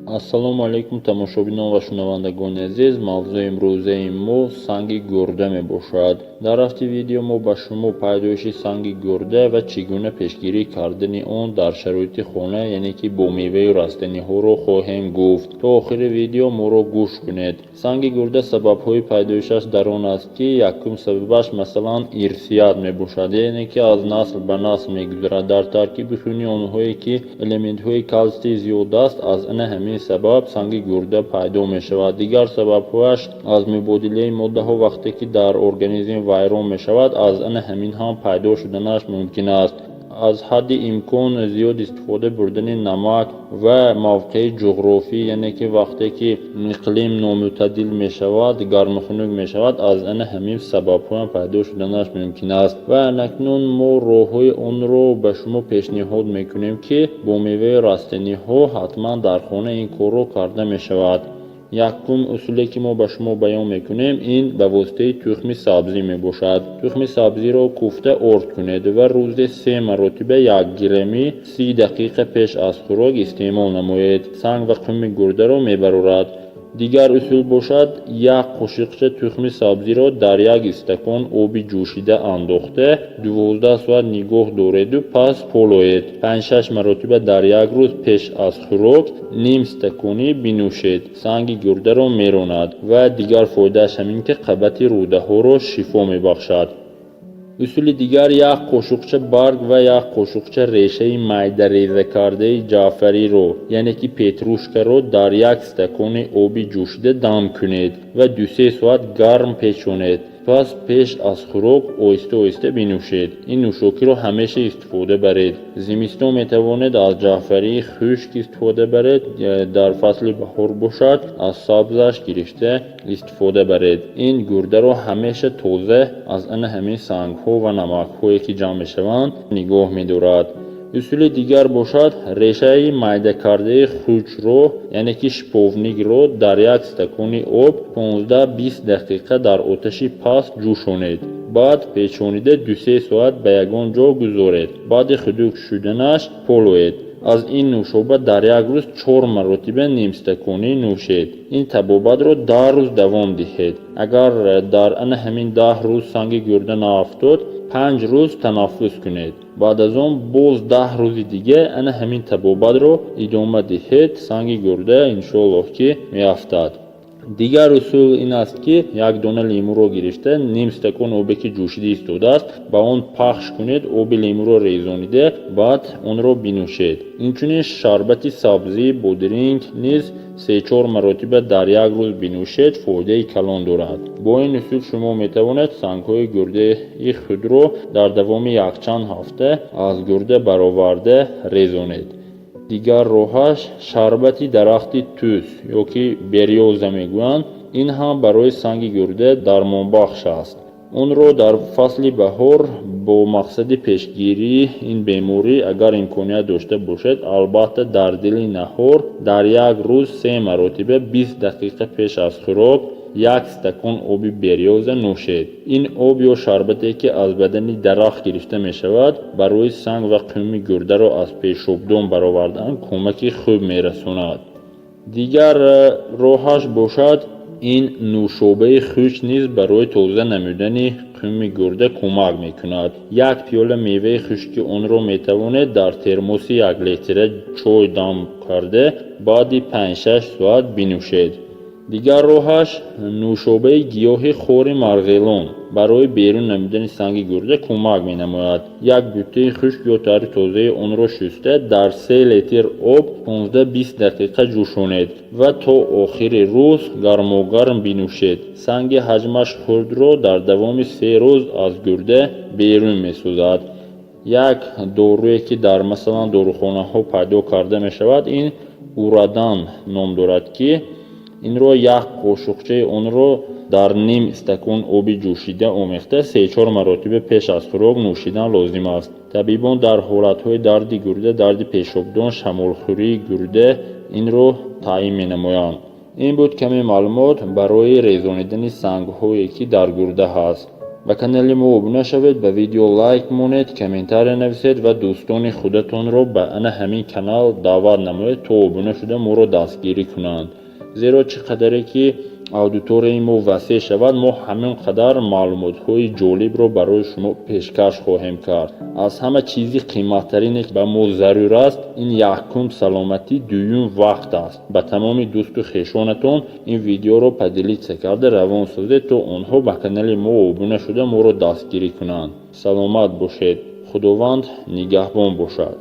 Ассалому алайкум, тамошобинон ва шунавандагони азиз. Мавзӯи имрӯзаи мо санги гурда мебошад. Дар рафти видео мо ба шумо пайдоиши санги гурда ва чӣ гуна пешгирӣ кардани он дар шароити хона, яъне ки бо меваю растаниҳоро хоҳем гуфт. То охири видео моро гӯш кунед. Санги гурда сабабҳои пайдоишаш дар он аст, ки якум сабабаш, масалан, ирсият мебошад, яъне ки аз насл ба насл мегузарад. Дар таркиби хуни онҳое ки элементҳои калсий зиёд аст, аз ана ҳамин сабаб санги гурда пайдо мешавад. Дигар сабабҳояш аз мубодилаи моддаҳо, вақте ки дар организм вайрон мешавад, аз ана ҳамин ҳам пайдо шуданаш мумкин аст. Аз ҳадди имкон зиёд истифода бурдани намак ва мавқеи ҷуғрофӣ, яъне ки вақте ки иқлим номӯътадил мешавад, гарму хунук мешавад, аз ана ҳамин сабабҳоам пайдо шуданаш мумкин аст. Ва анакнун мо роҳҳои онро ба шумо пешниҳод мекунем, ки бо меваи растаниҳо ҳатман дар хона ин корро карда мешавад. Якум усуле, ки мо ба шумо баён мекунем, ин ба воситаи тухми сабзӣ мебошад. Тухми сабзиро куфта орд кунед ва рӯзе се маротиба як граммӣ 30 дақиқа пеш аз хӯрок истеъмол намоед. Санг ва қуми гурдаро мебарорад. Дигар усул бошад, як қошиқча тухми сабзиро дар як истакон оби ҷӯшида андохта, 12 соат нигоҳ дореду пас полоед. Панҷ-шаш маротиба дар як рӯз пеш аз хӯрок ним стаконӣ бинӯшед. Санги гурдаро меронад ва дигар фоидааш ҳамин, ки қабати рӯдаҳоро шифо мебахшад. Усули дигар: як қошуқча барг ва як қошуқча решаи майдарезакардаи ҷаъфариро, яъне ки петрушкаро, дар як стакони оби ҷӯшида дам кунед ва ду-се соат гарм печонед. Пас пеш аз хӯрок оҳиста оҳиста бинӯшед. Ин нӯшокиро ҳамеша истифода баред. Зимистон метавонед аз ҷаъфарии хушк истифода баред, дар фасли баҳор бошад, аз сабзаш гирифта истифода баред. Ин гурдаро ҳамеша тоза аз ана ҳамин сангҳо ва намакҳое, ки ҷамъ мешаванд, нигоҳ медорад. Усули дигар бошад, решаи майдакардаи хучро, яъне ки шиповникро, дар як стакони об 15-20 дақиқа дар оташи паст ҷӯшонед. Баъд печонида ду-се соат ба ягон ҷо гузоред. Баъди хунук шуданаш полоед. Аз ин нӯшоба дар як рӯз чор маротиба нимстаконӣ нӯшед. Ин табобатро 10 рӯз давом диҳед. Агар дар ана ҳамин 10 рӯз санги гурда наафтод, 5 рӯз танаффус кунед. Баъд аз он боз 10 рӯзи дига ана ҳамин табобатро идома диҳед. Санги гурда, иншоаллоҳ, ки меафтад. Дигар усул ин аст, ки як дона лимӯро гирифта, ним стакон обе, ки ҷӯшида истодааст, ба он пахш кунед. Оби лимӯро резонида, баъд онро бинӯшед. Инчунин шарбати сабзии бодиринг низ се-чор маротиба дар як рӯз бинӯшед, фоидаи калон дорад. Бо ин усул шумо метавонед сангҳои гурдаи худро дар давоми якчанд ҳафта аз гурда бароварда резонед. Дигар роҳаш шарбати дарахти тӯс ё ки берёза мегӯянд. Ин ҳам барои санги гурда дармонбахш аст. Онро дар фасли баҳор бо мақсади пешгирии ин беморӣ, агар имконият дошта бошед, албатта, дар дили наҳор дар як рӯз се маротиба 20 дақиқа пеш аз хӯрок як стакон оби берёза нӯшед. Ин об ё шарбате, ки аз бадани дарахт гирифта мешавад, барои санг ва қуми гурдаро аз пешобдон баровардан кӯмаки хуб мерасонад. Дигар роҳаш бошад, ин нӯшобаи хушк низ барои тоза намудани қуми гурда кӯмак мекунад. Як пиёла меваи хушки онро метавонед дар термоси яклитра чой дам карда, баъди 5-6 соат бинӯшед. Дигар роҳаш нӯшобаи гиёҳи хори марғелон барои берун намудани санги гурда кӯмак менамояд. Як буттаи хушк ё тару тозаи онро шуста, дар 3 литр об 15-20 дақиқа ҷӯшонед ва то охири рӯз гармогарм бинӯшед. Санги ҳаҷмаш хурдро дар давоми 3 рӯз аз гурда берун месозад. Як доруе, ки дар, масалан, дорухонаҳо пайдо карда мешавад, ин Урадан ном дорад, ки инро як қошуқчаи онро дар ним стакон оби ҷӯшида омехта, се-чор маротиба пеш аз хӯрок нӯшидан лозим аст. Табибон дар ҳолатҳои дарди гурда, дарди пешобдон, шамолхӯрии гурда инро таъин менамоянд. Ин буд каме маълумот барои резонидани сангҳое, ки дар гурда ҳаст. Ба канали мо обуна шавед, ба видео лайк монед, комментария нависед ва дӯстони худатонро ба ана ҳамин канал даъват намоед, то обуна шуда моро дастгирӣ кунанд. Зеро чӣ қадаре ки аудиторияи мо васеъ шавад, мо ҳамон қадар маълумотҳои ҷолибро барои шумо пешкаш хоҳем кард. Аз ҳама чизи қиматтарине ки ба мо зарур аст, ин якум саломатӣ, дуюм вақт аст. Ба тамоми дӯсту хешонатон ин видеоро поделиться карда равон созед, то онҳо ба канали мо обуна шуда моро дастгирӣ кунанд. Саломат бошед, Худованд нигаҳбон бошад.